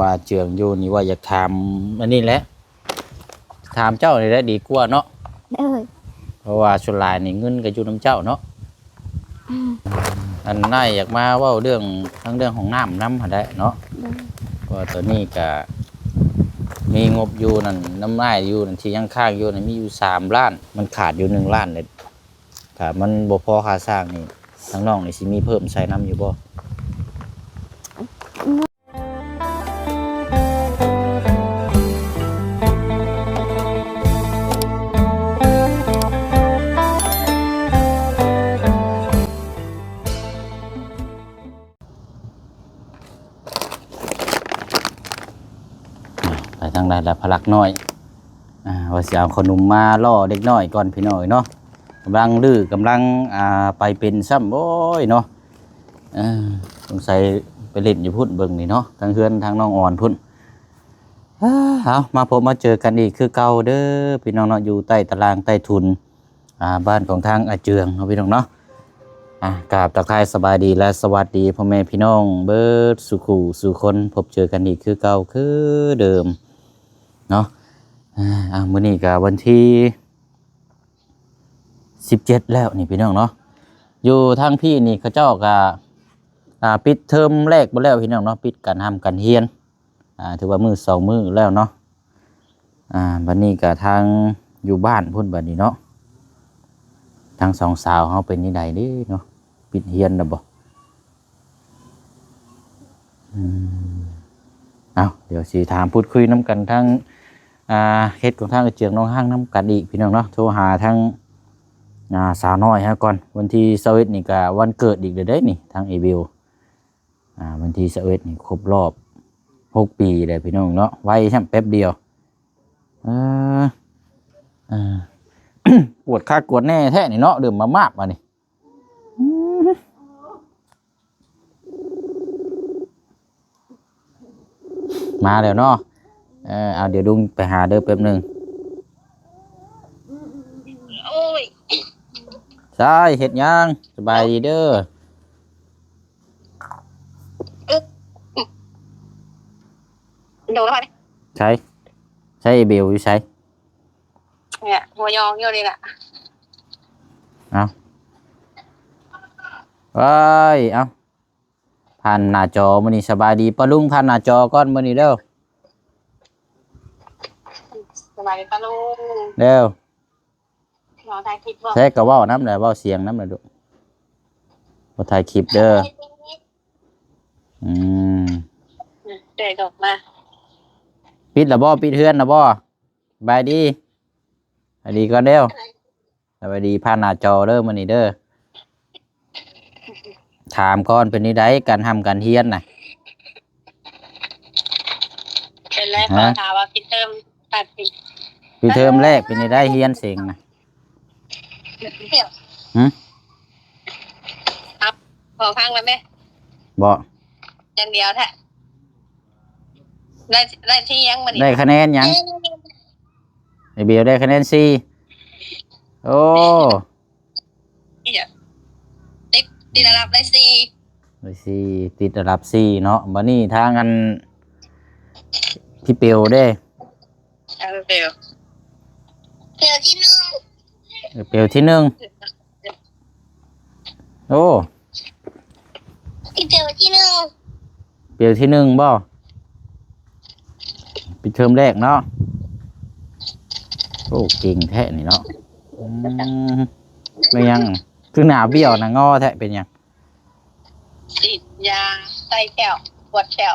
ວ່າເຈືອງຢູ່ນີ້ ວ່າຢາກຖາມອັນນີ້ແຫຼະ ຖາມເຈົ້ານີ້ແຫຼະດີກວ່າເນາະ. ໂດຍ. ເພາະວ່າສ່ວນຫຼາຍນີ້ເງິນກໍຢູ່ນຳເຈົ້າເນາະ. ອືມ. ອັນ ອ້າຍຢາກມາເວົ້າເລື່ອງ ທັງເລື່ອງຫ້ອງນ້ຳນຳຫັ້ນແຫຼະເນາະ. ໂດຍ. ເພາະວ່າຕອນນີ້ກໍມີງົບຢູ່ນັ້ນ ນຳອ້າຍຢູ່ນັ້ນ ທີ່ຍັງຄ້າງຢູ່ນັ້ນ ມີຢູ່ສາມລ້ານ ມັນຂາດຢູ່ໜຶ່ງລ້ານເລີຍ. ຖ້າມັນບໍ່ພໍຄ່າສ້າງນີ້ ທາງນ້ອງນີ້ຊິມີເພີ່ມໃສ່ນຳຢູ່ບໍ່? ໄປທາງໃດລະພະລັກນ້ອຍ? ອ່າ ວ່າຊິເອົາຂະໜົມມາຫຼໍ່ເດັກນ້ອຍກ່ອນພີ່ນ້ອງເອີຍເນາະ. ກຳລັງດື້ ກຳລັງ ອ່າ ໄປເປັນຊ້ຳ. ໂອ້ຍເນາະ ເອີ ສົງໄສໄປຫຼິ້ນຢູ່ພຸ້ນເບິ່ງນີ້ເນາະ ທາງເຮືອນທາງນ້ອງອອນພຸ້ນ. ເອົາ ມາພົບມາເຈີກັນອີກຄືເກົ່າເດີພີ່ນ້ອງເນາະ ຢູ່ໃຕ້ຕະລາງໃຕ້ທຸນ ອ່າ ບ້ານຂອງທາງອາເຈືອງເນາະພີ່ນ້ອງເນາະ. ອ່າ ກາບທັກທາຍສະບາຍດີ ແລະ ສະຫວັດດີພໍ່ແມ່ພີ່ນ້ອງເບິດສູ່ຄູ່ສູ່ຄົນ ພົບເຈີກັນອີກຄືເກົ່າຄືເດີມເນາະ. ອ່າ ມື້ນີ້ກໍວັນທີສິບເຈັດແລ້ວນີ້ພີ່ນ້ອງເນາະ. ຢູ່ທາງພີ້ນີ້ເຂົາເຈົ້າກໍ ອ່າ ປິດເທີມແລກເບິດແລ້ວພີ່ນ້ອງເນາະ ປິດການຮ່ຳການຮຽນ. ອ່າ ຖືວ່າມື້ສອງມື້ແລ້ວເນາະ. ອ່າ ບັດນີ້ກໍທາງຢູ່ບ້ານພຸ້ນບັດນີ້ເນາະ ທາງສອງສາວເຮົາເປັນຈັ່ງໃດເດ້ເນາະ ປິດຮຽນແລ້ວບໍ່? ອືມ ເອົາ ດຽວຊິຖາມພູດຄຸຍນຳກັນທາງ ອ່າ ເຂດຂອງທາງເອື້ອຍເຈືອງນ້ອງຮັກນຳກັນອີກພີ່ນ້ອງເນາະ. ໂທຫາທາງ ອ່າ ສາວນ້ອຍເຮົາກ່ອນ. ວັນທີຊາວເອັດນີ້ກໍວັນເກີດອີກແລ້ວເດ້ນີ້ ທາງເອວິວ. ອ່າ ວັນທີຊາວເອັດນີ້ຄົບຮອບຫົກປີແລ້ວພີ່ນ້ອງເນາະ ໄວຊ້ຳ ແປັບດຽວ. ເອີ ເອີ ກວດຄັກກວດແນ່ແທ້ນີ້ເນາະ ເລີ່ມມາມາບບັດນີ້. ອືມ ມາແລ້ວເນາະ. ເອີ ເອົາ ດຽວລຸງໄປຫາເດີ ແປັບໜຶ່ງ. ໂອ້ຍ ຊາຍ ເຮັດຫຍັງ? ສະບາຍດີເດີ. ໂດນແລ້ວ ໃສ ໃສເບວຢູ່ໃສ? ເນຍ ຫົວຍອງຢູ່ນີ້ແຫຼະ. ເອົາ ເອີຍ ເອົາ ຜ່ານໜ້າຈໍມື້ນີ້. ສະບາຍດີປ້າລຸງ ຜ່ານໜ້າຈໍກ່ອນມື້ນີ້ເດີ. ສະບາຍດີປ້າລຸງ ເດີ. ເວົ້າຖ່າຍຄລິບບໍ່? ແທ້ກໍເວົ້ານຳແຫຼະ ເວົ້າສຽງນຳແຫຼະລູກ. ບໍ່ຖ່າຍຄລິບເດີ. ອືມ ແຕກອອກມາ. ປິດລະບໍ່? ປິດເຮືອນລະບໍ່? ສະບາຍດີ. ສະບາຍດີກ່ອນເດີ. ສະບາຍດີຜ່ານໜ້າຈໍເດີມື້ນີ້ເດີ. ຖາມກ່ອນ ເປັນຈັ່ງໃດການຮ່ຳການຮຽນນະ? ເປັນແລ້ວ ຂໍຖາມວ່າປິດເທີມ ຕັດ ປິດເທີມແລກເປັນຈັ່ງໃດ ຮຽນເສັງນະ? ຫຶ? ເອົາ ຂໍຟັງໄດ້ແມ? ບໍ່ ຢ່າງດຽວແທ້. ໄດ້ ໄດ້ທີ່ຫຍັງມື້ນີ້? ໄດ້ຄະແນນຫຍັງ? ໄອ້ເບວໄດ້ຄະແນນສີ່. ໂອ້ ຕິດ ຕິດອັນດັບໄດ້ສີ່ ໄດ້ສີ່ ຕິດອັນດັບສີ່ເນາະ. ບັດນີ້ທາງອັນ ພີ່ເປວເດ້? ເອີ ເປວ ເປວທີໜຶ່ງ ເອີ ເປວທີໜຶ່ງ. ໂອ້ ເປັນເຕີມທີໜຶ່ງ ເປັນເຕີມທີໜຶ່ງບໍ່? ປິດເທີມແລກເນາະ. ໂອ້ ເກັ່ງແທ້ນີ້ເນາະ. ອືມ ແມ່ນຫຍັງ ຄືໜ້າບ້ຽວໜ້າງໍແທ້ ເປັນຫຍັງ? ສີດຢາໃສ່ແຂ້ວ ປວດແຂ້ວ.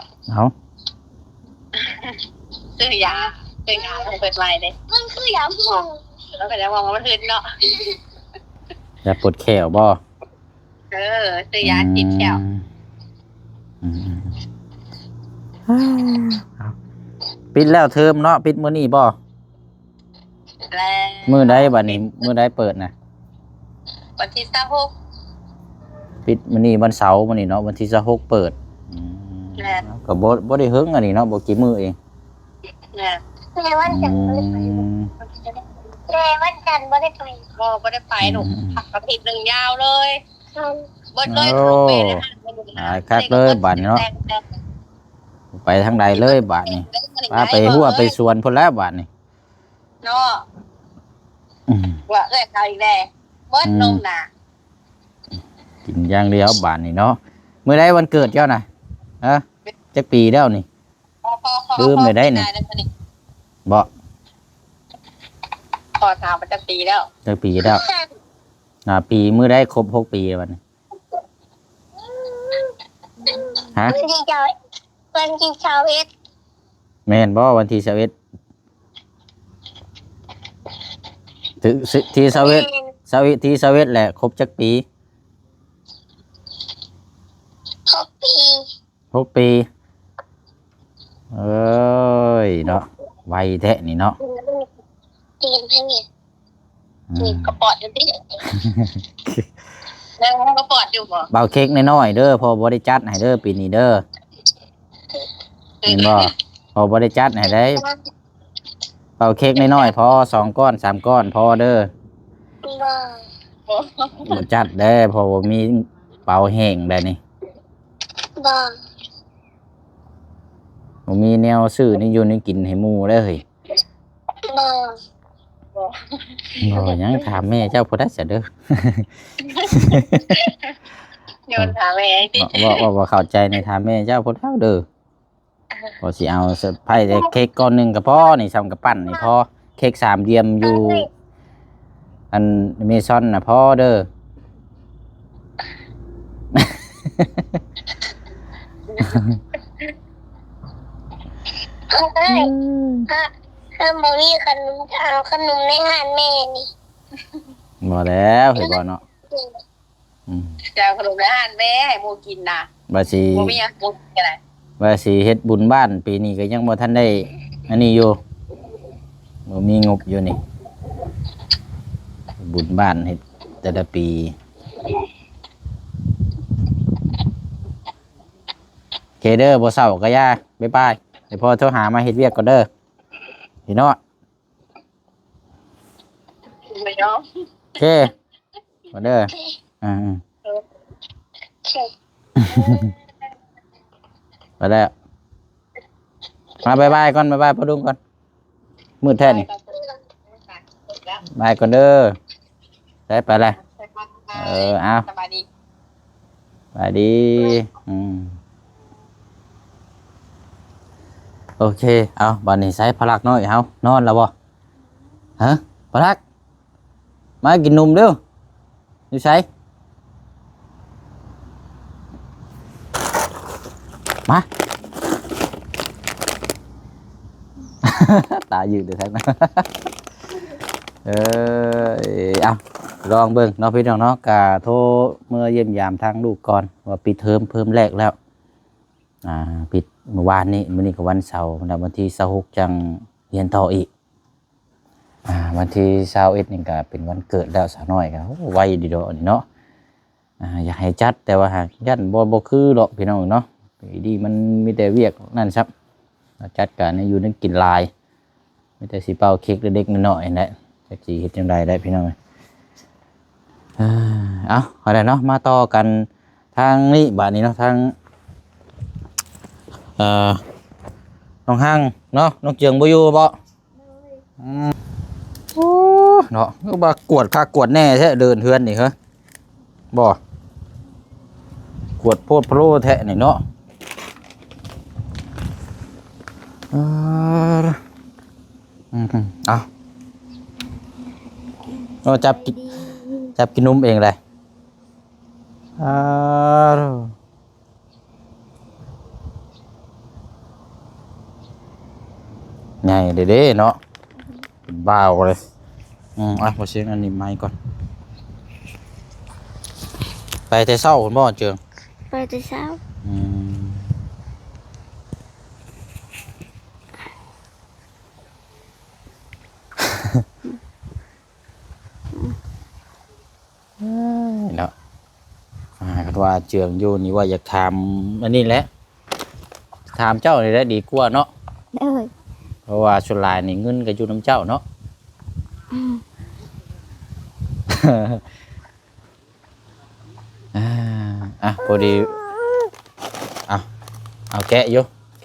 ເອົ້າ ຊື້ຢາ ຊື້ຢາໃຫ້ເພິ່ນໃໝ່ເດ້. ມັນຄືຢາໝອງ ເອີ ກໍຢາໝອງມັນຮຶດເນາະ. ຢາປວດແຂ້ວບໍ່? ເອີ ຊື້ຢາ ອືມ ສີດແຂ້ວ. ອືມ ອືມ ເອົ້າ ປິດແລ້ວເທີມເນາະ ປິດມື້ນີ້ບໍ່? ແລ້ວ ມື້ໃດບັດນີ້? ມື້ໃດເປີດນະ? ວັນທີຊາວຫົກ ປິດມື້ນີ້ວັນເສົາ ມື້ນີ້ເນາະ ວັນທີຊາວຫົກເປີດ. ອືມ ແມ່ນ ກໍບໍ່ ບໍ່ໄດ້ເຫິງອັນນີ້ເນາະ ບໍ່ກີ່ມື້ເອງ. ແມ່ນ ແຕ່ວັນຈັນບໍ່ໄດ້ໄປ ອືມ ແຕ່ວັນຈັນບໍ່ໄດ້ໄປ. ບໍ່ ບໍ່ໄດ້ໄປລູກ. ອືມ ພັກອາທິດໜຶ່ງຍາວເລີຍ. ແມ່ນ ເບິດເລີຍ. ໂອ້ ຫຼາຍຄັກເລີຍບັດເນາະ. ແຕ່ ແຕ່ ໄປທາງໃດເລີຍບາດນີ້ ພາໄປຮົ້ວໄປສວນພຸ້ນແລ້ວບາດນີ້ເນາະ. ອືມ ວ່າເອື້ອຍເຂົາອີກແລ້ວ ເບິດ ອືມ ລົມນະ ກິນຢ່າງດຽວບາດນີ້ເນາະ. ມື້ໃດວັນເກີດເຈົ້ານະ? ຮະ? ຈັກປີແລ້ວນີ້? ລືມແລ້ວໄດ໋ນີ້ ບໍ່ ຂໍຖາມວ່າຈັກປີແລ້ວ? ຈັກປີແລ້ວ? ໜ້າປີມື້ໃດຄົບຫົກປີແລ້ວບັດນີ້? ຮະ? ວັນທີຊາວ ວັນທີຊາວເອັດ ແມ່ນບໍ່? ວັນທີຊາວເອັດ ຖືກ ທີຊາວເອັດ ແມ່ນ ຊາວເອັດ ທີຊາວເອັດແຫຼະ ຄົບຈັກປີ? ຫົກປີ ຫົກປີ. ເອີຍເນາະ ໄວແທ້ນີ້ເນາະ. ຕີນໃຜນີ້? ອືມ ກະປອດຢູ່ຕິ ຍັງກະປອດຢູ່ບໍ່? ເປົ່າເຄ້ກນ້ອຍໆເດີ ພໍ່ບໍ່ໄດ້ຈັດໃຫ້ເດີ ປີນີ້ເດີ. ເຫັນບໍ່? ພໍ່ບໍ່ໄດ້ຈັດໃຫ້ເດ້. ເປົ່າເຄ້ກນ້ອຍໆພໍ ສອງກ້ອນ ສາມກ້ອນພໍເດີ. ບໍ່ ບໍ່ຈັດເດ້ ເພາະວ່າມີເປົາແຫ້ງແບບນີ້. ບໍ່ ບໍ່ມີແນວຊື້ແນວຢູ່ແນວກິນໃຫ້ໝູ່ເດ້ເຮີ້ຍ. ບໍ່ ບໍ່ຫຍັງ ຖາມແມ່ເຈົ້າພຸ້ນໄດ໋ຊະເດີ. ໂຍນຖາມແມ່ຕິ ເວົ້າ ເວົ້າ ເວົ້າບໍ່ເຂົ້າໃຈນີ້ ຖາມແມ່ເຈົ້າພຸ້ນແລ້ວເດີ. ພໍຊິເອົາເຊີໄພຣສ໌ແຕ່ເຄ້ກກ້ອນໜຶ່ງກໍພໍນີ້ ສ່ຳກະປັ້ນນີ້ພໍ ເຄ້ກສາມຫຼ່ຽມຢູ່ອັນເມຊອນນະພໍເດີ. ເອີຍ ຖ້າ ຖ້າບໍ່ມີຂະໜົມ ຈະເອົາຂະໜົມໃນຮ້ານແມ່ນີ້. ບໍ່ແລ້ວ ເຫັນບໍ່ເນາະ. ອືມ ຈະເອົາຂະໜົມໃນຮ້ານແມ່ໃຫ້ໝູ່ກິນນະ ວ່າຊິ ບໍ່ມີຫຍັງ ບໍ່ກິນກໍໄດ້ ວ່າຊິເຮັດບຸນບ້ານ ປີນີ້ກໍຍັງບໍ່ທັນໄດ້ອັນນີ້ຢູ່ ບໍ່ມີງົບຢູ່ນີ້ ບຸນບ້ານເຮັດແຕ່ລະປີ. ໂອເຄເດີ ບໍ່ເຊົາກໍຢ່າ ບາຍບາຍ ໃຫ້ພໍ່ໂທຫາ ມາເຮັດວຽກກ່ອນເດີ ພີ່ນ້ອງ. ບໍ່ຍອມ ໂອເຄ ມາເດີ ອ່າ ໂອເຄ ໄປແລ້ວ ມາບາຍບາຍກ່ອນ ບາຍບາຍພໍ່ລຸງກ່ອນ ມືດແທ້ນີ້ ບາຍກ່ອນເດີ. ໄດ້ໄປແລ້ວ ເອີ ເອົາ ສະບາຍດີ ສະບາຍດີ ອືມ ໂອເຄ ເອົາ ບາດນີ້ໃສພະລັກນ້ອຍເຮົາ ນອນແລ້ວບໍ່? ຮະ ພະລັກ ມາກິນນົມເລັວ ຢູ່ໃສ? ມາ ຕາຍຢືດເດີທ່ານ ເອີຍ ເອົາ ລອງເບິ່ງເນາະພີ່ນ້ອງເນາະ ກະໂທເມືອຢ້ຽມຢາມທາງລູກກ່ອນ ວ່າປິດເທີມເພີ່ມແລກແລ້ວ ອ່າ ປິດມື້ວານນີ້ ມື້ນີ້ກໍວັນເສົາ ແລ້ວວັນທີຊາວຫົກຈັ່ງຮຽນຕໍ່ອີກ. ອ່າ ວັນທີຊາວເອັດນີ້ກໍເປັນວັນເກີດແລ້ວສາວນ້ອຍກໍ ໂອ້ ໄວດີດອກອັນນີ້ເນາະ. ອ່າ ຢາກໃຫ້ຈັດ ແຕ່ວ່າຫາກຢ້ານບໍ່ ບໍ່ຄືດອກພີ່ນ້ອງເນາະ ປີນີ້ມັນມີແຕ່ວຽກນັ້ນຊ້ຳ ຈັດການໃຫ້ຢູ່ໃຫ້ກິນຫຼາຍ ມີແຕ່ຊິເປົ່າເຄ້ກເລັກໆນ້ອຍໆຫັ້ນແຫຼະ ຈັກຊິເຮັດຈັ່ງໃດແຫຼະພີ່ນ້ອງເອີຍ. ເອົາ ເອົາແຫຼະເນາະ ມາຕໍ່ກັນທາງນີ້ບາດນີ້ເນາະ ທາງ ເອີ ນ້ອງຮັງເນາະ ນ້ອງເຈືອງບໍ່ຢູ່ບໍ? ອືມ ໂອ້ ເນາະ ຄືວ່າກວດຄັກກວດແນ່ແທ້ ເດີນເຮືອນນີ້ເຮີ ບໍ່ ກວດໂພດໂພແທ້ນີ້ເນາະ. ເອີ ອືມ ເອົາ ເອົາ ຈັບກິນ ຈັບກິນນົມເອງແຫຼະ. ອາ ໃຫຍ່ເດ້ເນາະ ເປັນບ່າວເລີຍ. ອືມ ອ່ະ ບໍ່ຊຽງອັນນີ້ໃໝ່ກ່ອນ. ໄປແຕ່ເຊົ້າພຸ້ນບໍ່ ເຈີງ? ໄປແຕ່ເຊົ້າ. ອືມ ເອີຍເນາະ ອ່າ ຄັນວ່າເຈືອງຢູ່ນີ້ ວ່າຢາກຖາມອັນນີ້ແຫຼະ ຖາມເຈົ້ານີ້ແຫຼະດີກວ່າເນາະ. ໂດຍ ເພາະວ່າສ່ວນຫຼາຍນີ້ເງິນກໍຢູ່ນຳເຈົ້າເນາະ. ອືມ ອ່າ ອ່ະ ພໍດີ ເອົາ ເອົາແກະຢູ່ ແກ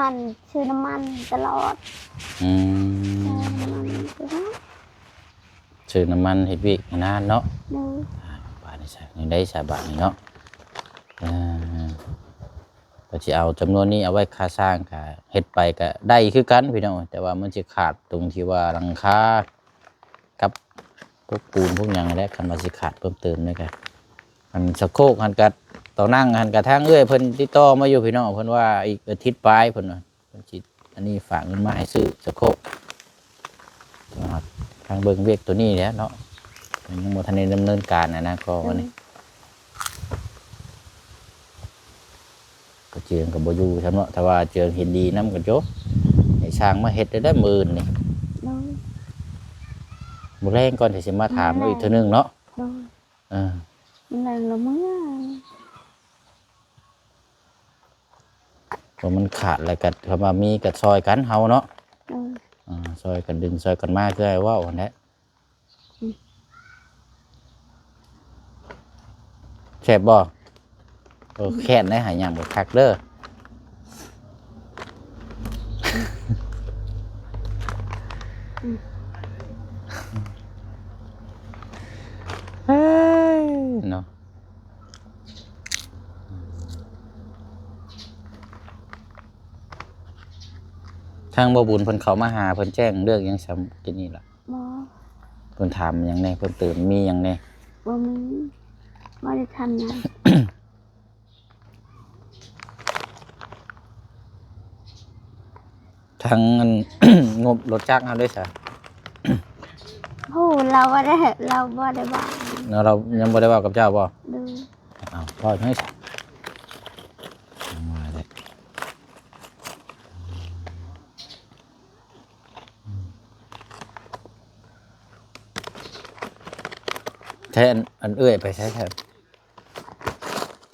ມັນ ຊື້ນ້ຳມັນຕະຫຼອດ. ອືມ ຊື້ນ້ຳມັນຕະຫຼອດ ຊື້ນ້ຳມັນເຮັດວຽກໃນນາເນາະ. ໂດຍ ອ່າ ບາດນີ້ຊະ ແນວໃດຊະບາດນີ້ເນາະ? ເອີ ກໍຊິເອົາຈຳນວນນີ້ເອົາໄວ້ຄ່າສ້າງ ກະເຮັດໄປກະໄດ້ຄືກັນພີ່ນ້ອງ ແຕ່ວ່າມັນຊິຂາດຕົງທີ່ວ່າຫຼັງຄາກັບພວກປູນພວກຫຍັງຫັ້ນແຫຼະ. ຄັນວ່າຊິຂາດເພີ່ມເຕີມນີ້ກະ ອັນສະໂຄກຫັ້ນກະ ເຕົານັ່ງຫັ້ນກະ ທາງເອື້ອຍເພິ່ນຕິດຕໍ່ມາຢູ່ພີ່ນ້ອງ ເພິ່ນວ່າອີກອາທິດປາຍ ເພິ່ນວ່າ ເພິ່ນຊິອັນນີ້ ຝາກເງິນມາໃຫ້ຊື້ສະໂຄກ. ທາງເບິ່ງວຽກໂຕນີ້ແຫຼະເນາະ ມັນຍັງບໍ່ທັນໄດ້ດຳເນີນການຫັ້ນນະ ກໍ ອືມ ອັນນີ້ ກໍເຈືອງກໍບໍ່ຢູ່ຊ້ຳເນາະ ຖ້າວ່າເຈືອງເຫັນດີນຳກໍຈົບ ໃຫ້ຊ່າງມາເຮັດໄດ້ແລ້ວມື້ອື່ນນີ້. ໂດຍ ມື້ແລງກ່ອນທີ່ຊິມາຖາມ ມື້ແລງ ອີກເທື່ອໜຶ່ງເນາະ. ໂດຍ ເອີ ມື້ແລງລະເມືອ ວ່າມັນຂາດແລ້ວກໍ ຄຳວ່າມີກໍຊ່ອຍກັນເຮົາເນາະ. ໂດຍ ອ່າ ຊ່ອຍກັນດຶງຊ່ອຍກັນມາ ຄືອ້າຍເວົ້າຫັ້ນແຫຼະ. ອືມ ແຊບບໍ່? ໂອ້ ແຄ້ນໄດ໋ ຫາຫຍັງບໍ່ຄັກເດີ. ອືມ ເອີຍ ເນາະ. ທາງບໍ່ບຸນເພິ່ນເຂົ້າມາຫາ ເພິ່ນແຈ້ງເລື່ອງຫຍັງສ່ຳກີ້ນີ້ລະ? ບໍ່ ເພິ່ນຖາມຫຍັງແດ່ ເພິ່ນຕື່ມມີຫຍັງແດ່? ບໍ່ມີ ບໍ່ໄດ້ຖາມຫຍັງ. ທາງອັນ ງົບລົດຈັກເຮົາເດ້ຊະ? ໂອ້ ລາວບໍ່ໄດ້ ລາວບໍ່ໄດ້ເວົ້າ. ເນາະ ລາວຍັງບໍ່ໄດ້ເວົ້າກັບເຈົ້າບໍ່? ໂດຍ. ອ້າວ ເວົ້າຫຍັງຊະ? ແທ້ ອັນ ອັນເອື້ອຍໄປໃສແທ້?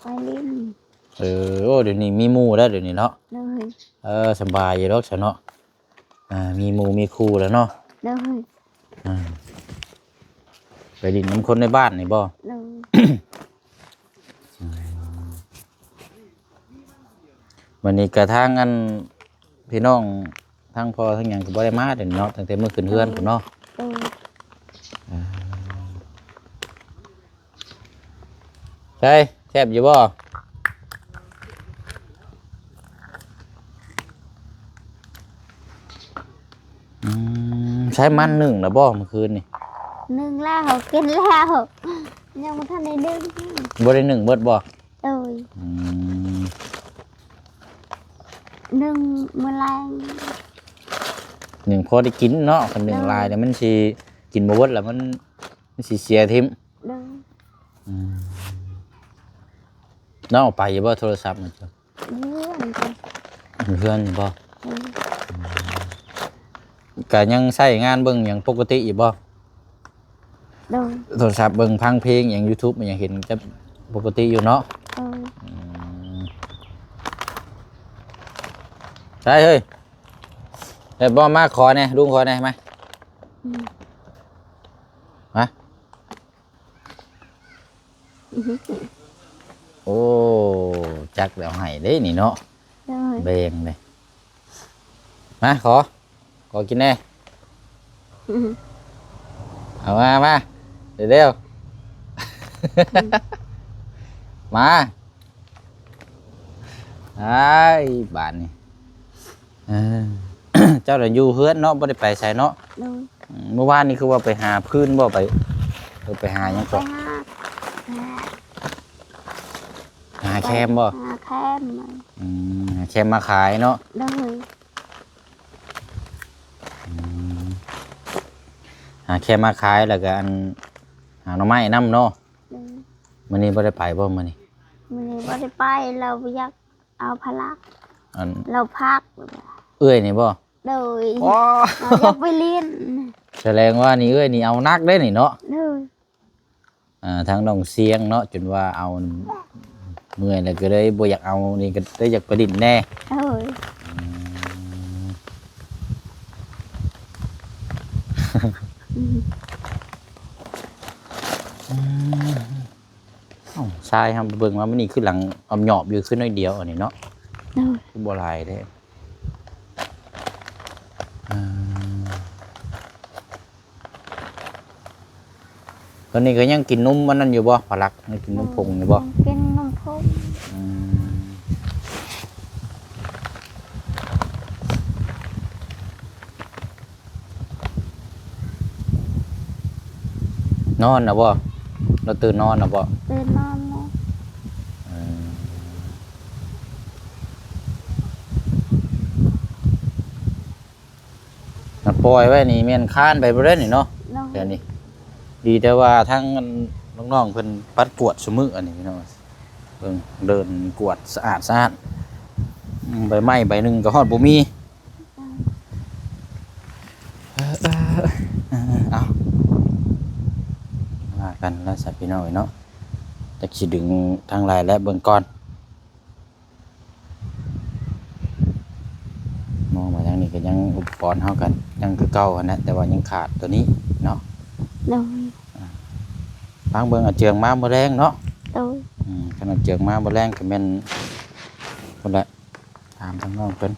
ໄປຫຼິ້ນ. ເອີ ໂອ້ ດຽວນີ້ມີໝູ່ແລ້ວ ດຽວນີ້ເນາະ. ໂດຍ. ເອີ ສະບາຍຢູ່ດອກຊະເນາະ. ອ່າ ມີໝູ່ມີຄູ່ແລ້ວເນາະ. ໂດຍ. ອ່າ ໄປຫຼິ້ນນຳຄົນໃນບ້ານນີ້ບໍ່? ໂດຍ. ມື້ນີ້ກະທາງອັນພີ່ນ້ອງ ທັງພໍ່ທັງຫຍັງກໍບໍ່ໄດ້ມາເດ້ເນາະ ຕັ້ງແຕ່ມື້ຂຶ້ນເຮືອນພຸ້ນເນາະ. ໂດຍ. ອ່າ ໃສ ແຊບຢູ່ບໍ່? ອືມ ໃຊ້ມັນໜຶ້ງແລ້ວບໍ່ມື້ຄືນນີ້? ໜຶ້ງແລ້ວ ເຮົາກິນແລ້ວ ຍັງບໍ່ທັນໄດ້ໜຶ້ງ. ບໍ່ໄດ້ໜຶ້ງເບິດບໍ່? ໂດຍ. ອືມ ໜຶ້ງມື້ແລງ ໜຶ້ງພໍໄດ້ກິນເນາະ ຄັນໜຶ້ງຫຼາຍແລ້ວມັນຊິກິນບໍ່ເບິດ ແລ້ວມັນ ມັນຊິເສຍຖິ້ມ. ໂດຍ. ອືມ ນ້ອງເອົາໄປຢູ່ບໍ່ໂທລະສັບ? ຢູ່ເຮືອນ ຢູ່ເຮືອນຢູ່ບໍ່? ໂດຍ. ອືມ ກະຍັງໃຊ້ງານເບິ່ງຫຍັງປົກກະຕິຢູ່ບໍ່? ໂດຍ. ໂທລະສັບເບິ່ງຟັງເພງຫຍັງ ຢູທູບຫຍັງ ເຫັນຈະປົກກະຕິຢູ່ເນາະ? ໂດຍ. ອືມ ໄດ້ເຮີ້ຍ ແລ້ວບໍ່ມາຂໍແດ່ ລຸງຂໍແດ່ ມາ. ອືມ ມາ. ອືຮຶ ໂອ້ ຈັກແລ້ວໃຫ້ເດ້ນີ້ເນາະ. ໂດຍ ແບ່ງເດ້. ມາ ຂໍ ຂໍກິນແດ່. ເອົາມາ ມາ ເລັວໆ ມາ. ອ້າຍ ບາດນີ້ ເອີ ເຈົ້າລະຢູ່ເຮືອນເນາະ ບໍ່ໄດ້ໄປໃສເນາະ. ໂດຍ ອືມ ມື້ວານນີ້ຄືວ່າໄປຫາຟືນບໍ່? ໄປ ເອີ ໄປຫາຫຍັງເກາະ? ໄປຫາ ຫາແຄມບໍ່? ຫາແຄມ. ອືມ ຫາແຄມມາຂາຍເນາະ. ໂດຍ ອືມ ຫາແຄມມາຂາຍ ແລ້ວກໍອັນ ຫາໜໍ່ໄມ້ນຳເນາະ. ໂດຍ ມື້ນີ້ບໍ່ໄດ້ໄປບໍ່ມື້ນີ້? ມື້ນີ້ບໍ່ໄດ້ໄປ ລາວບໍ່ຢາກເອົາພາລະ ອັນ ລາວພັກ. ເອື້ອຍນີ້ບໍ່? ໂດຍ ໂອ້ ລາວຢາກໄປຫຼິ້ນ. ສະແດງວ່ານີ້ເອື້ອຍນີ້ເອົາໜັກເດ້ນີ້ເນາະ. ໂດຍ ອ່າ ທາງນ້ອງຊຽງເນາະ ຈົນວ່າເອົາ ເມື່ອຍແລ້ວກໍເລີຍບໍ່ຢາກເອົາ ນີ້ກໍເລີຍຢາກໄປຫຼິ້ນແດ່. ໂດຍ ອືມ ອືມ ເອົ້າ ຊາຍເຮົາເບິ່ງວ່າມັນນີ້ຄືຫຼັງອອມຫຍອບຢູ່ ຄືໜ້ອຍດຽວອັນນີ້ເນາະ. ໂດຍ ຄືບໍ່ຫຼາຍເດ້. ອືມ ຕອນນີ້ກໍຍັງກິນນົມອັນນັ້ນຢູ່ບໍ່ ພາລັກ? ຍັງກິນນົມ ອືມ ຜົງຢູ່ບໍ່? ຍັງກິນນົມຜົງ. ອືມ ນອນແລ້ວບໍ່? ລາວຕື່ນນອນແລ້ວບໍ່? ຕື່ນນອນແລ້ວ. ເອີ ມັນປ່ອຍໄວ້ນີ້ແມ່ນຄານໄປບໍ່ໄດ້ນີ້ເນາະ. ໂດຍ ແຖວນີ້ ດີແຕ່ວ່າທາງ ອັນ ນ້ອງໆເພິ່ນປັດກວາດຊຸມື້ອັນນີ້ພີ່ນ້ອງ. ເບິ່ງ ເດີນກວາດສະອາດສະອ້ານ. ອືມ ໃບໄມ້ໃບໜຶ່ງກໍຮອດບໍ່ມີ. ເອີ ເອີ ເອີ ເອົາ ວ່າກັນແລ້ວຊະພີ່ນ້ອງເອີຍເນາະ. ຈັກຊິດຶງທາງໃດແລ້ວ ເບິ່ງກ່ອນ. ມອງມາທາງນີ້ກໍຍັງ ອຸປະກອນເຮົາກໍຍັງຄືເກົ່າຫັ້ນແຫຼະ ແຕ່ວ່າຍັງຂາດຕົວນີ້ເນາະ. ໂດຍ ອ່າ ຟັງເບິ່ງ ອາເຈືອງມາມື້ແລງເນາະ. ໂດຍ ອືມ ຄັນອາເຈືອງມາມື້ແລງກໍແມ່ນພຸ້ນແຫຼະ ຖາມທາງນ້ອງເພິ່ນ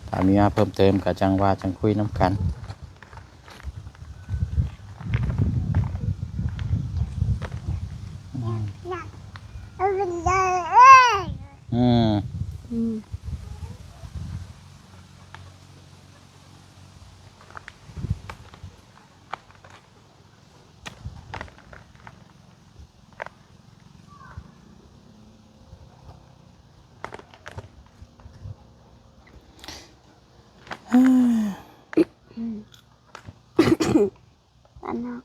ຖ້າມີມາເພີ່ມເຕີມກໍຈັ່ງວ່າຈັ່ງຄຸຍນຳກັນ. ອືມ ອືມ ອືມ ອັນນັ້ນ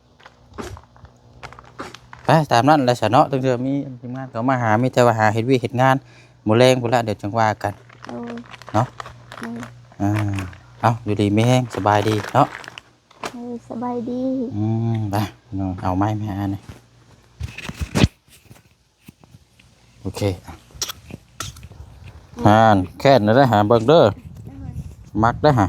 ໄປຕາມນັ້ນແຫຼະຊະເນາະ. ຕັ້ງເທື່ອມີທີມງານເຂົາມາຫາ ມີແຕ່ວ່າຫາເຮັດວຽກເຮັດງານ ມື້ແລງພຸ້ນລະ ດຽວຈັ່ງວ່າກັນ. ໂດຍ ເນາະ. ໂດຍ ອ່າ ເອົາ ຢູ່ດີມີແຮງ ສະບາຍດີເນາະ. ເອີ ສະບາຍດີ. ອືມ ໄປ ເອົາໄມ້ມາອັນນີ້. ໂອເຄ ອ່າ ຫັ້ນ ແຄ້ນເດີ ຫາເບິ່ງເດີ ມັກເດີຫາ.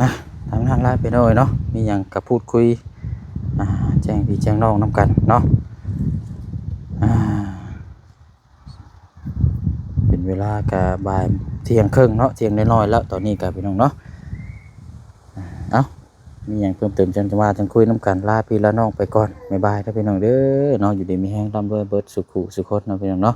ອ່ະ ທາງນັ້ນລະພີ່ນ້ອງເອີຍເນາະ ມີຫຍັງກໍພູດຄຸຍ ອ່າ ແຈ້ງພີ່ແຈ້ງນ້ອງນຳກັນເນາະ. ອ່າ ເປັນເວລາກະບ່າຍ ທ່ຽງເຄິ່ງເນາະ ທ່ຽງນ້ອຍໆແລ້ວຕອນນີ້ກະພີ່ນ້ອງເນາະ. ເອົ້າ ມີຫຍັງເພີ່ມເຕີມຈັ່ງຈະວ່າຈັ່ງຄຸຍນຳກັນ ລາພີ່ລານ້ອງໄປກ່ອນ ບາຍບາຍເດີພີ່ນ້ອງເດີເນາະ. ຢູ່ດີມີແຮງ ລ່ຳລວຍເບິດສູ່ຜູ້ສູ່ຄົນເນາະ ພີ່ນ້ອງເນາະ.